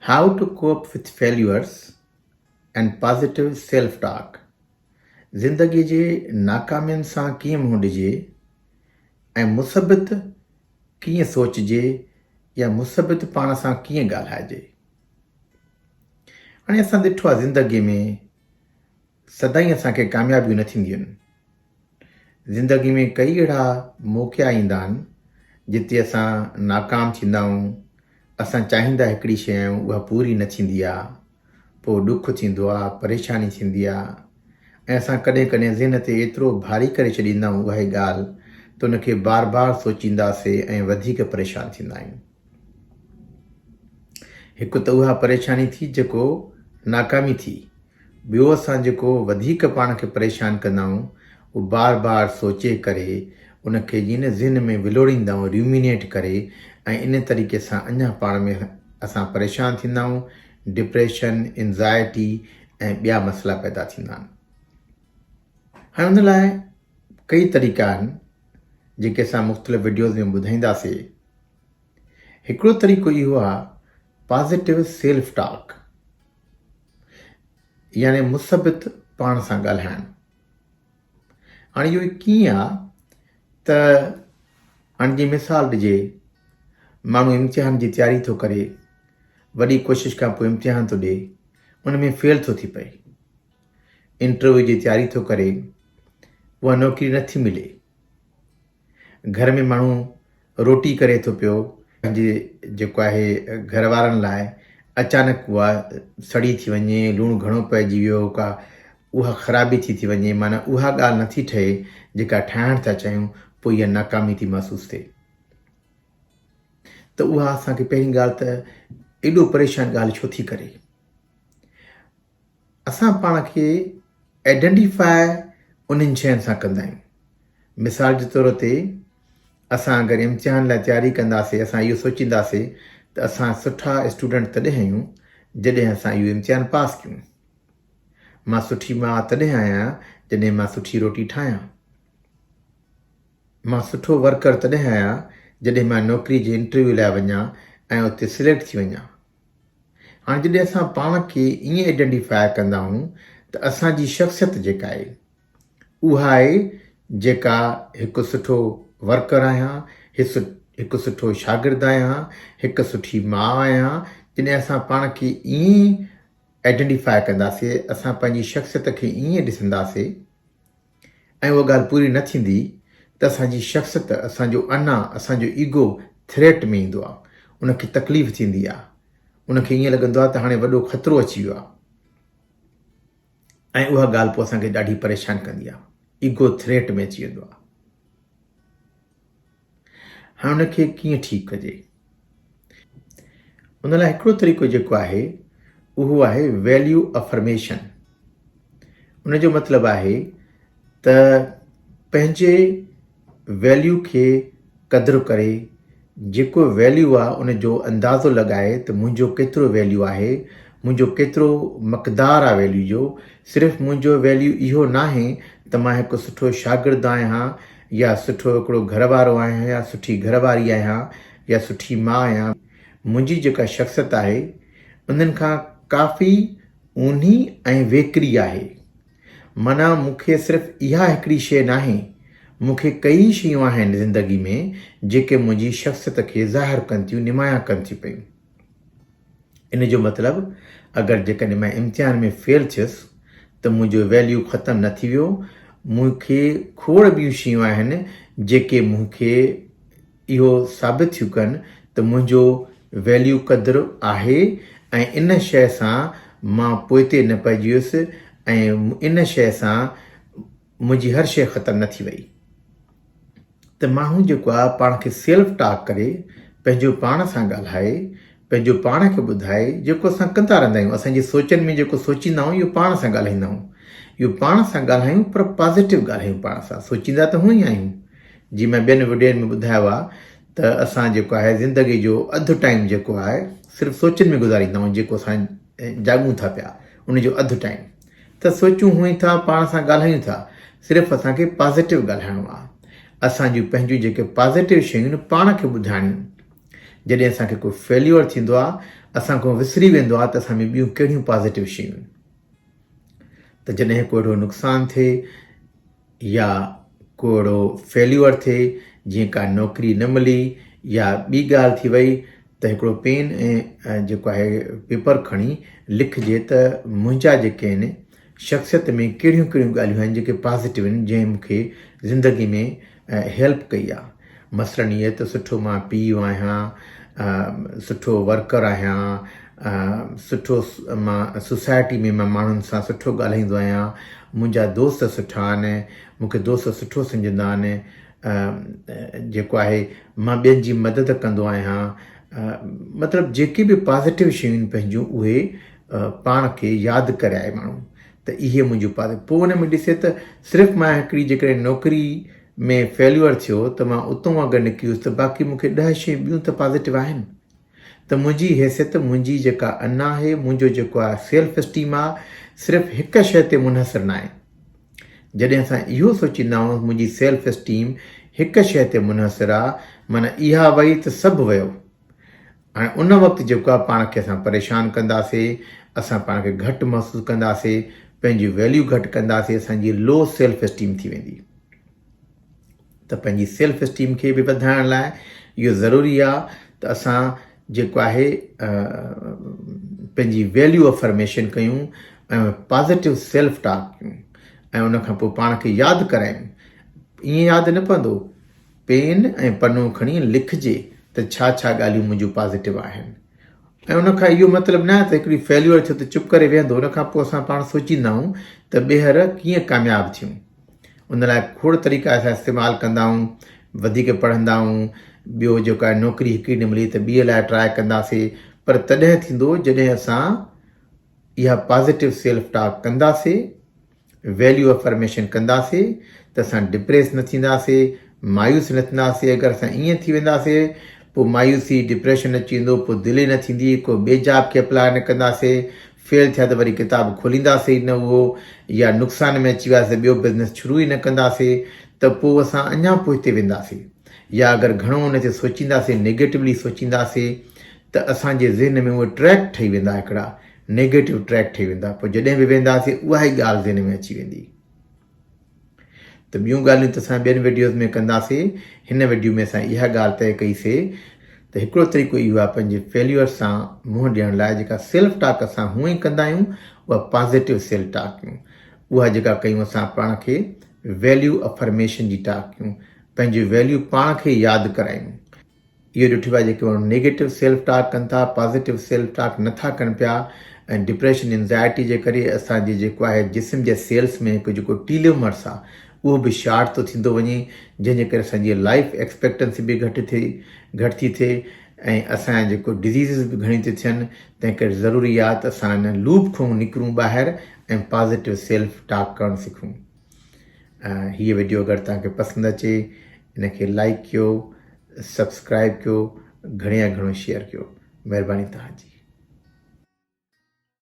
How to cope with failures and positive self talk زندگي جي ناڪامين سان ڪيئن منهن ڏجي ۽ مثبت ڪيئن سوچجي يا مثبت پاڻ سان ڪيئن ڳالهائجي. هاڻي اسان ڏٺو آهي زندگي ۾ سدائين اسان کي ڪاميابيون نه ٿينديون آهن. زندگي ۾ ڪئي اهڙا موقعا ايندا آهن جتي اسان ناڪام ٿيندا آهيون، اسان چاهيندا هڪڙي شيء آهيون اها پوري نه ٿيندي آهي، پوء ڏک ٿيندو آهي، پريشاني ٿيندي آهي ۽ اسان ڪڏهن ڪڏهن ذهن تي ايترو ڀاري ڪري ڇڏيندا آهيون اها ئي ڳالهه ته ان کي بار بار سوچينداسي ۽ وڌيڪ پريشان ٿيندا آهيون. هڪ ته اها پريشاني ٿي جيڪو ناڪامي ٿي، ٻيو اسان جيڪو وڌيڪ پاڻ کي پريشان ڪندا آهيون اهو بار بار سوچي ڪري ان کي جيئن نه ذهن ۾ ولوڙيندا آهيون Ruminate ڪري ۽ ان طريقي سان اڃا پاڻ ۾ اسان پريشان ٿيندا آهيون ڊپريشن، انزائٽي ۽ ٻيا مسئلا پيدا ٿيندا آهن. هاڻي ان لاء ڪئي طريقا آهن جيڪي اسان مختلف وڊيوز ۾ ٻڌائينداسي. هڪڙو طريقو اهو آهي پازيٽو سيلف ٽاڪ يعني مثبت پاڻ سان ڳالهائڻ. هاڻي اهو ڪيئن آ ته هاڻي جي مثال ڏجي ماڻهو امتحان جي تياري ٿو ڪري وڏي ڪوشش کان پوء امتحان ٿو ڏي ان ۾ فيل ٿو ٿي پئي انٽرويو جي تياري ٿو ڪري اها نوڪري نٿي ملي گهر ۾ ماڻهو روٽي ڪري ٿو پيو پنهنجي جيڪو آهي گهر وارن لاء اچانڪ اها سڙي ٿي وڃي لوڻ گهڻو پئجي ويو ڪا اها خرابي ٿي ٿي وڃي معنيٰ اها ڳالهه نٿي ٺهي جيڪا ٺاهڻ ٿا چاهيون پوء اها ناڪامي ٿي محسوس ٿئي ته اها اسان کي پهرين ڳالهه ته ايڏو پريشان ڳالهه ڇو ٿي ڪري اسان پاڻ کي آئيڊنٽيفاء انهن شين سان ڪندا آهيون. مثال جي طور تي اسان اگر امتحان لاء تياري ڪنداسي اسان اهو سوچينداسي ته اسان سٺا اسٽوڊنٽ تڏهن آهيون جڏهن اسان اهو امتحان پاس ڪيون. مان سٺي ماء تڏهن آهيان جڏهن مان سٺي روٽي ٺاهيان. مان سٺو ورڪر تڏهن آهيان جڏهن مان نوڪري جي انٽرويو لاء وڃان ۽ اتي سليڪٽ ٿي وڃان. هاڻي جڏهن اسان پاڻ کي ائين آئيڊنٽيفاء ڪندا آهيون ته اسان جي شخصيت جيڪا آهي اها آهي جيڪا هڪ سٺو ورڪر آهيان، هڪ سٺو شاگرد آهيان، هڪ سٺي ماء آهيان، جڏهن اسان پاڻ کي ائين آئيڊنٽيفاء ڪنداسي، اسان پنهنجي شخصيت کي ائين ڏسنداسي ۽ اها ڳالهه پوري نه ٿيندي ته اسان جي شخصيت، اسان جو انا، اسان جو ايگو ٿريٽ ۾ ايندو آهي، ان کي تڪليف ٿيندي آهي، ان کي ائين لڳندو آهي ته هاڻي وڏو خطرو اچي ويو آهي ۽ اها ڳالهه پوء اسان کي ڏاڍي پريشان ڪندي آهي، ايگو ٿريٽ ۾ اچي ويندو آهي. هاڻي ان کي ڪيئن ٺيڪ ڪجي؟ ان لاء هڪڙو طريقو جيڪو آهي اهو آهي ويليو افرميشن. ان جو مطلب آهي ته پنهنجي ويليو کي قدر ڪري جيڪو ويليو آهي ان جو اندازو لڳائي ته منهنجو ڪيترو ويليو آهي منهنجو ڪيترو مقدار آهي ويليو جو صرف منهنجو ويليو اهو ناهي ته مان هڪ سٺو شاگرد آهيان يا سٺو هڪڙو گهر وارو آهيان يا سٺي گهر واري آهيان يا سٺي ماء آهيان، منهنجي جيڪا شخصيت آهي انهن کان ڪافي اونهي ۽ ويڪري آهي. معنيٰ مون کي صرف اها هڪڙي شيء ناهي، مون کي ڪيئي شيون آهن زندگي ۾ جيڪي منهنجي شخصيت کي ظاهر ڪن ٿيون، نمايان ڪن ٿيون پيون. ان جو مطلب اگر جيڪڏهن مان امتحان ۾ فيل ٿيس ته منهنجو ويليو ختم نه ٿي ويو، مون کي کوڙ ٻيون شيون آهن جيڪي مون کي اهو ثابت ٿيون ڪن ته منهنجو ويليو قدر آهي ۽ ان شيء سان مان پوئتي نه پئجي ويس ۽ ان شيء سان منهنجي هر شيء ختم نه ٿي وئي. ته ماڻهو جيڪو آهي پاڻ کي سيلف ٽاڪ ڪري، پنهنجو پاڻ سان ڳالهائي، پنهنجو پاڻ کي ٻڌائي، جيڪو اسان ڪندا رهندا آهيون، اسان جي سوچن ۾ جيڪو سوچيندا آهيون اهو پاڻ سان ڳالهائيندا آهيون. اهو پاڻ سان ڳالهايون پر پازيٽو ڳالهايون پاڻ سان، سوچيندا ته هونئن ئي آهيون. جيئن مان ٻين وڊيوئن ۾ ٻڌايو آهي ته اسان جيڪو آهي زندگي جو اڌ ٽائيم جيڪو آهي صرف سوچن ۾ گذاريندا آهيون جيڪو اسان جاڳون ٿا پيا ان جو اڌ ٽائيم. ته سوچون هونئن ٿا پاڻ سان ڳالهايون ٿا صرف اسان کي پازيٽو ڳالهائڻو آهي اسان جون پنهنجون جيڪي پازيٽو شيون آهن پاڻ کي ٻڌائڻيون جڏهن اسان کي ڪو فيليور ٿيندو آهي اسان کان وسري ويندو آهي ته اسان ۾ ٻيون ڪهڙيون پازيٽو شيون آهن. ته جڏهن ڪو اهڙو نقصان ٿئي يا ڪو اهڙو فيليور ٿئي جيئن ڪا نوڪري نه ملي يا ٻي ڳالهه ٿي وئي ته هڪڙو پين ۽ جيڪو آهي پيپر کڻي لکجي ته منهنجا جيڪي آهن شخصيت ۾ ڪهڙيون ڪهڙيون ڳالهيون آهن جيڪي پازيٽو آهن جنهن مون کي زندگي ۾ هيلپ ڪئي آهي مثلاً اهي ته سٺو مان پيء آهيان سٺو ورڪر آهيان سٺو مان سوسائٽي ۾ مان ماڻهن سان سٺو ڳالهائيندو آهيان منهنجا دوست سٺا آهن مون کي دوست سٺو سمجهندا آهن جيڪو آهي مان ٻين جي مدد ڪندو آهيان مطلب جيڪي به پازيٽو شيون آهن پنهنجون اهي پاڻ کي ياد ڪرائي ماڻهو ته اهي منهنجون پازيٽو پوء ان ۾ ڏسي ته صرف مان هڪڙي جيڪڏهن نوڪري ۾ فيليور ٿيو ته مان اتون اگر نڪري ويس ته باقي مون کي 10 شيون ٻيون ته پازيٽو آهن ته منهنجي حيثيت منهنجي جيڪا انا آهي منهنجو جيڪو آهي سيلف اسٽيم آهي صرف هڪ شيء تي منحصر ناهي. جڏهن اسان اهو سوچيندا آهيون ته منهنجي سيلف اسٽيم هڪ شيء تي منحصر آ معنيٰ اها وئي ته سڀ ويو. هاڻي ان وقت جيڪو آ پاڻ کي اسان پريشان ڪنداسي، اسان پاڻ کي گهٽ محسوس ڪنداسي، پنهنجي ويليو گهٽ ڪنداسي، اسان جي لو سيلف اسٽيم ٿي ويندي. ته پنهنجي سيلف اسٽيم کي به وڌائڻ لاء اهو ضروري آ ته اسان جيڪو آهي پنهنجي ويليو افرميشن ڪيون ۽ پازيٽو سيلف ٽاڪ ڪيون ۽ ان کان پوء پاڻ کي ياد ڪرايون. ائين ياد نه پوندو، پين ۽ پنو کڻي لکجي ته ڇا ڇا ڳالهيون منهنجون پازيٽو آهن ۽ ان کان اهو مطلب نه آهي ته هڪڙي فيليور ٿيو ته چپ ڪري ويهندو، ان کان پوء اسان پاڻ سوچيندا آهيون ته ٻيهر ڪيئن ڪامياب ٿيون. ان لاء کوڙ طريقا اسان استعمال ڪندا آهيون، وڌيڪ پڙهندا آهيون، ٻيو جيڪو آهي نوڪري هڪڙي نه ملي ته ٻي لاء ٽراء ڪنداسي پر تڏهن ٿيندو جڏهن اسان اها پازيٽو سيلف ٽاڪ ڪنداسي، ويليو افرميشن ڪنداسي ته اسان ڊپريس نه ٿينداسي، مايوس نه ٿينداسي، اگر اسان ائين ٿي وينداسي پوء مايوسي ڊپريشن اچي ويندو پوء دل ئي نه ٿيندي ڪو ٻي جاب کي اپلاء نه ڪنداسي، فيل ٿيا ته وري ڪتاب کولينداسي ئي نه اهو يا نقصان ۾ اچي وياسي ته ٻيو بزنس شروع ئي نه ڪنداسي ته پوء اسان اڃا پوئتي وينداسي يا اگر گهڻو ان تي سوچينداسي نيگيٽولي سوچينداسي ته اسان جي ذهن ۾ اهي ٽريڪ ٺهي ويندا هڪڙا نيگيٽو ٽريڪ ٺهي ويندا پوء جڏهن به وينداسي اها ئي ڳالهه ذهن ۾ اچي ويندي. ته ٻيون ڳالهيون ته اسان ٻين وڊيوز ۾ ڪنداسي هن وڊيو ۾ اسان اها ڳالهه طئي ڪئي سي ته هڪڙو طريقو اهو آهي پنهنجي فيليور سان منهن ڏيڻ لاء جيڪا سيلف ٽاڪ اسان هونئن ئي ڪندا آهيون اها پازيٽو سيلف ٽاڪ ڪيون اها جيڪا ڪيون اسان پاڻ کي ويليو افرميشن جي ٽاڪ ڪيون پنهنجي ويليو پاڻ کي ياد ڪرايون. اهو ڏٺو ويو آهي جيڪي ماڻهو نيگيٽو سيلف ٽاڪ ڪن ٿا پازيٽو سيلف ٽاڪ نه ٿا ڪن پيا ۽ ڊپريشن انزائٽي جي ڪري اسان جي جيڪو آهي جسم جي سيلس ۾ هڪ جيڪو ٽيلومرس آهي اهو به شارٽ ٿو ٿيندو وڃي جنهن جي ڪري اسان جي لائف ايڪسپيڪٽنسي به گهٽ ٿي گهٽ ٿي ٿئي ۽ اسان جا جيڪو ڊزيزز به گهڻيون ٿيون ٿين تنهن ڪري ضروري آهي ته اسان ان لوپ کان نڪرون ٻاهر ۽ پازيٽو سيلف ٽاڪ ڪرڻ سکون. هيء وڊيو اگر توهان کي پسند اچي ان کي لائيڪ ڪيو سبسڪرائيب ڪيو گهڻي يا گهڻو شيئر ڪيو مهرباني توهان جي.